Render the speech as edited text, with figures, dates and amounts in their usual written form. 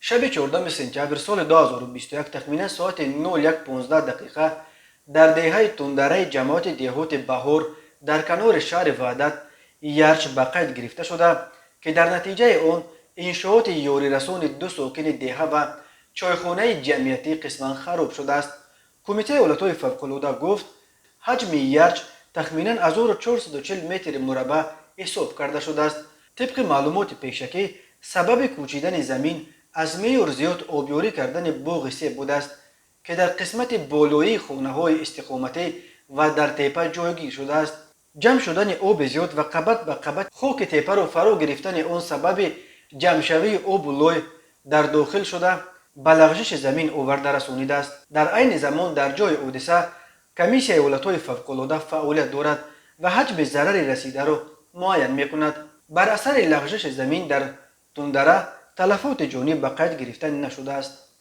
Шаби 14 сентябр соли 2021 тахминан соати 01:15 дақиқа дар деҳаи Тундараи ҷамоати деҳоти Баҳор дар канори шаҳри Ваҳдат ярч ба қайд гирифта шуда, ки дар натиҷаи он иншооти ёрирасони ду сокини деҳа ва чойхонаи ҷамъиятӣ қисман хароб шудааст. Кумитаи ҳолатҳои фавқулода гуфт, ҳаҷми ярч тахминан 1440 метри мураббаъ ҳисоб карда шудааст. Тибқи маълумоти пешакӣ, сабаби кӯчидани замин аз меъёр зиёд обёрӣ кардани боғи себ будааст, ки дар қисмати болоии хонаҳои истиқоматӣ ва дар тепа ҷойгир шудааст. Ҷамъ шудани оби зиёд ва қабат ба қабат хоки тепаро фаро гирифтани он сабаби ҷамъшавии обу лой дар дохил шуда, ба лағжиши замин оварда расонидааст. Дар айни замон дар ҷои ҳодиса комиссияи ҳолатҳои фавқулода фаъолият дорад ва ҳаҷми зарари расидаро муайян мекунад. Бар асари лағжиши замин дар Тундара талафоти ҷонӣ ба қайд гирифта нашудааст.